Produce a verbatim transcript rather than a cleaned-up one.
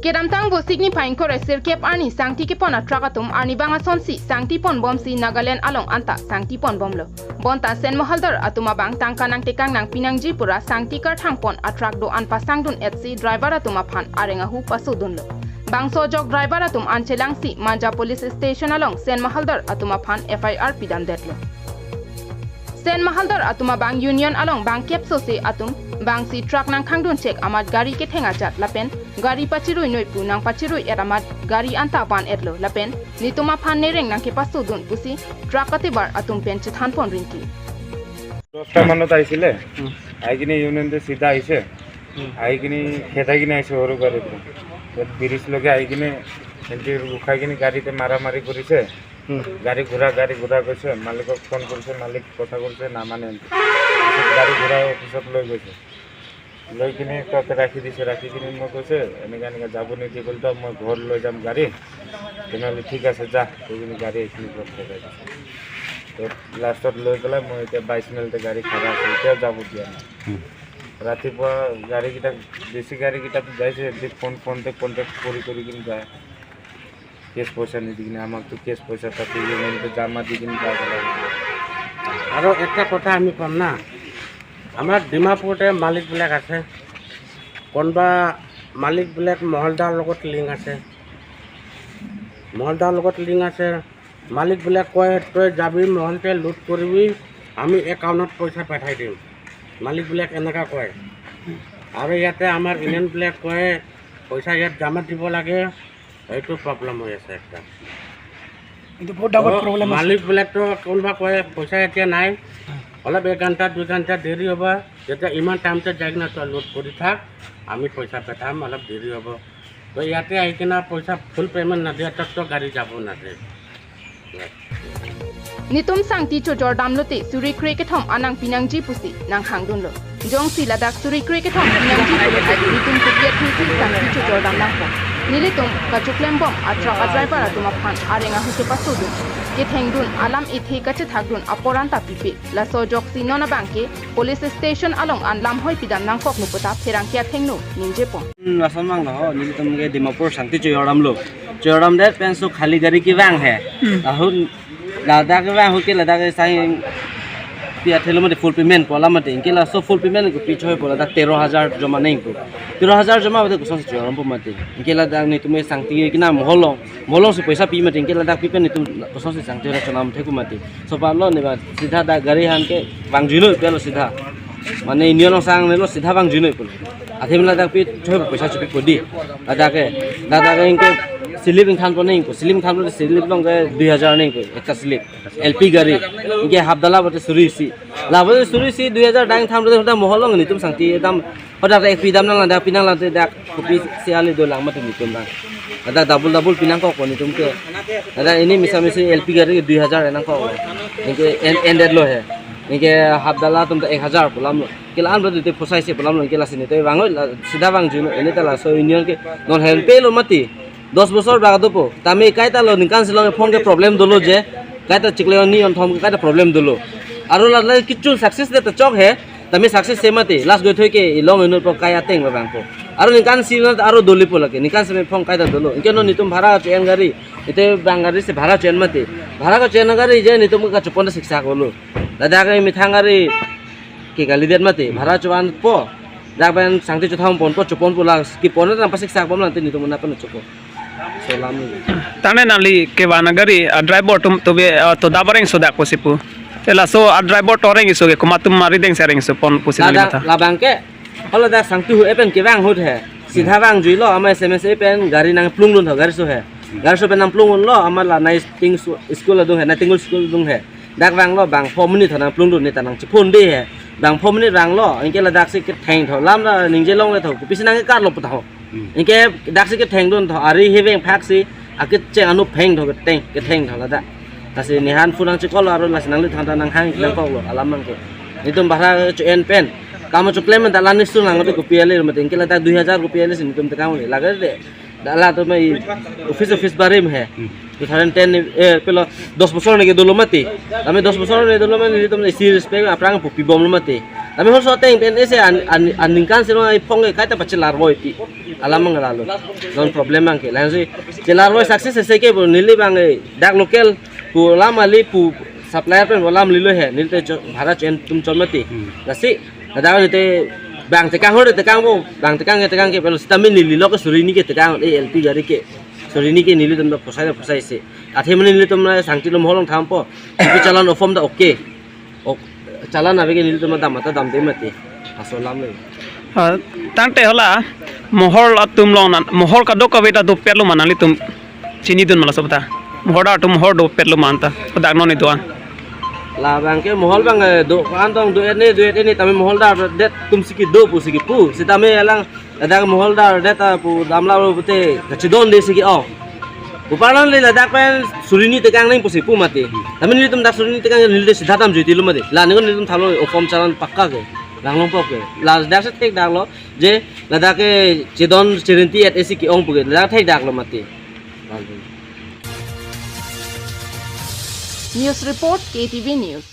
Kedamtang Vosik niphai ingkoi ra sirkep arni sangti kepon a-truck atum arnivang asonsi sangti ponbomsi Nagaland along anta sangti ponbomlo. Bonta Sen Mahaldar atum abang tangka nangtekang nangpinangji pura sangti karthang pon a-truck do-an pasangdun-etsi driver atum aphan areng ahu pasodunlo. Bangso ajok driver atum an chelangsi Manja Police Station along Sen Mahaldar atum aphan F I R pidamdetlo. Sen Mahaldar atum abang Union along bangkep sose atum bangsi truck nangkhangdun chek amat gari ketheng ajat lapen gari pachirui noi pu nangpachirui-et amat gari anta van-etlo lapen netum aphan nereng nangkepasodun pusi truck katibar atum pen chethan pon rinti. দহটা মানত আহিছিলে। হুম। আহি কিনে ইউনিয়নতে চিধা আহিছে। হুম। আহি কিনে খেদাই কিনে আহিছে সৰু গাড়ীটো। ইয়াত ব্ৰিজলৈকে আহি কিনে সিহঁতি ৰখাই কিনে গাড়ীতে মাৰা মাৰি কৰিছে। হুম। গাড়ী ঘূৰা, গাড়ী ঘূৰা কৈছে, মালিকক ফোন কৰিছে, মালিক কথা কৰিছে, নামানে। পিছত গাড়ী ঘূৰাই অফিচত লৈ গৈছে। লৈ কিনে তাতে ৰাখি দিছে, ৰাখি কিনে মই কৈছে, "এনেকা এনেকা যাব নিদিবলে তো মই ঘৰ লৈ যাম গাড়ী।" তেনেহ'লে, "ঠিক আছে, যা।" কৈ কিনে গাড়ী এইখিনি পৰা খেদাই দিছে। তো লাষ্টত লৈ পেলাই মই এতিয়া বাইছ মাইলতে গাড়ী খাৰা আছে, এতিয়াও যাব দিয়া নাই। হুম। ৰাতিপুৱা গাড়ীকেইটা, বেছি গাড়ীকেইটাত যাইছে, সিহঁতি ফোন, ফোনতে কণ্টেক্ট কৰি কৰি কিনে যায়। কেছ পইচা নিদি কিনে আমাকতো কেছ পইচা তাতে ইউনিয়নতে জমা দি কিনে যাব লাগে। আৰু একটা কথা আমি ক'ম না, আমাৰ ডিমাপুৰতে মালিকবিলাক আছে, কোনোবা মালিকবিলাক মহলদাৰ লগত লিংক আছে, মহলদাৰ লগত লিংক আছে। মালিকবিলাক কয়, "তই যাবি মহলতে লুট কৰিবি, আমি একাউণ্টত পইচা পঠাই দিম।" মালিকবিলাক এনেকা কয়। আৰু ইয়াতে আমাৰ ইউনিয়নবিলাক কয়, "পইচা ইয়াত জমা দিব লাগে।" এইটো প্ৰব্লেম হৈ আছে একটা। এইটো বহুত ডাঙৰ অ, প্ৰব্লেম আছে। মালিকবিলাকতো কোনোবা কয়, "পইচা এতিয়া নাই, অলপ এক ঘণ্টা, দুই ঘণ্টা দেৰি হ'ব, যেতিয়া ইমান টাইমতে যাই কিনে তই লোড কৰি থাক, আমি পইচা পঠাম, অলপ দেৰি হ'ব।" তো ইয়াতে আহি কিনে পইচা ফুল পেমেণ্ট নিদিয়ালৈকে তো গাড়ী যাব নিদিয়ে। Netum sangti chojordamlote suri kre kethom anang pinangji pusi nanghangdunlo. Jongsi ladak suri kre kethom pinangji pulote netum kebiat thengsi sangti chojordam nangpo. Nelitum kachoklembom a-truck a-driver atum aphan areng ahu kepasodun, kethengdun, alam ethe kachethakdun apor anta pipe. Laso ajoksi non abangke police station along an lamhoi pidam nangkokno puta pherangke athengno ningjepon. Hmm, lason abang lo, nelitum ke Dimapur sangti chojordamlo. Chojordamdet pensi khali gari kevang he. Hmm. Ahut ladak kevang ahut ke ladak ke sai pi athelo mati full payment pu alam mati. Anke laso full payment ke pi choi pu ladak tero hajar joma nangpo. Tero hajar joma mati kosonsi chojordampo mati. Anke ladak netum sangti ke na mohol along. Mohol alongsi poisa pi mati. Anke ladak pi pen netum kosonsi sangti ra chonam theku mati. Sopa lo ne ba sidha dak gari aphan ke vangjuilo pelo sidha. Mane union along sang nelo sidha vangjuilo pulo. Athema ladak pi choi poisa chepipo dei. Ladak ke, ladak ke anke slip ingthanpo nangpo. Slip ingthanpo, slip along ke dui hajar nangpo ekta slip. L P gari. Anke hapdala bote suri isi. Labote suri isi dui hajar dang ingthan bote hoda mohol along netum sangti dam hoda ek pi dam nang ladak pinang ladak kopisi ale dolang mati netum dang. Ladak double double pinangkokpo netum ke. Ladak ini misa misi L P gari ke dui hajar nangkok. Anke en, endetlo he. Anke hapdala atum ta ek hajar pu alamlo. Ke la-an bote phusai se pu alamlo. Anke lasi netum vanglo, la, sidha vangjuilo. Ini ta laso union ke non help lo mati. Dos bosor bak dopo. Tame kaita lo ningkan si along phone ke problem dolo je. Kaita chiklo ni on thom kaita problem dolo. Aro la la kichun success det ta chok he. Tame success se mati. Last goi thoi ke along inut po kai ateng ba bangpo. Aro ningkan si along aro dolipo lake. Ningkan si me phone kaita dolo. Anke non netum bhara cho-en gari. Ite bang gari si bhara cho-en mati. Bhara kacho-en gari je netum kachopon ta siksak dolo. Ladak ke methang gari ke kalidet mati. Bhara cho-enpo. Dak pen sangti chothom ponpo, choponpo la kepon ta nangpasiksakbom lante netum nangpachopon. So alam lo. Tane nangli kevang gari, ah, driver atum tobe, ah, to dabareng so dak pusi pu. Te laso, ah, driver to areng iso ke komat atum arideng si areng iso pon pusi nangli Ladak matha. Labang ke, holo dak sangti hu-e pen kevang ahut he. Sidha vangjuilo, ama S M S e pen gari nangplungdun tho gari so he. Gari so pen nangplungdunlo, ama la Naiting su-, school adung he, Naiting school adung he. Dak vanglo bang four minute tho nangplungdun ne ta nangchephun dei he. Bang four minute vanglo, anke ladak si ketheng tho, alam la ningje longle tho, kopisi nangkarlo pu tho. Hmm. Anke dak si kethengdun tho, ari heveng phak si, akecheng anu pheng tho ketheng, ketheng tho ladak. Lasi ne han phone nangchekoklo aro lasi nangli thangta nanghang nangkoklo, alam nangke. Netum bhara cho-en pen. Kam choklem ta la nesu nang mati kopi ale mati, anke ladak dui hajar kopi ale si netum tekang le. Lagade. Dak latum mai office office barim he. Hmm. Two thousand ten ni, eh, pelo dos bosor ni ke dolo mati. Tame dos bosor ni dolo mati, netum isi respect aphrang pu pibomlo mati. Tame hor so ateng pen ese an, an, aningkan silo ai phong ke kaita pachelar voi pi. Alam mang lalo. Non problem mang ke. Langsung chelar voi success ese ke bo neli bang eh, dak local pu alam ali pu supplier pen alam lilo he. Neli te cho- bhara chen tum chon mati. Lasi ladak neli te bang tekang hor tekang bo, bang tekang ke tekang ke pelo sitame neli lo ke suri ni ke tekang eh L P gari ke. Suri ni ke nelitum da posai da posai se. Athe mane nelitum na sangti lom holong thampo. Ipi challan ofom da okay. Ok, challan ave ke nelitum dam ata damde mati. Aso alam le. Ah, tangte hala mohor atum along nan, mohor kadokave ta dopet lo ma nanglitum chinidun ma laso aphuthak. Mohor dar atum mohor dopet lo ma anta. Kodak non iduan. Labang ke mohor bang eh, do an tong do-et ne do-et ne tame mohor dardet atum si kedo pu si kepu. Sitame alang ladak mohor dardet apu damlo pute kachidonde si ke-ong. Pu parlon le ladak pen suri ni tekang neng pusi pu mati. Tame nelitum dak suri ni tekang neli de sidha damjuiti lo mati. La ni nelitum thalo ofom challan pakka ke. Langlong pok ke. Ladak si thekdak lo je ladak ke chidon chirinti-et esi ke-ong pu ke. Ladak thekdak lo mati. News report, K T V News.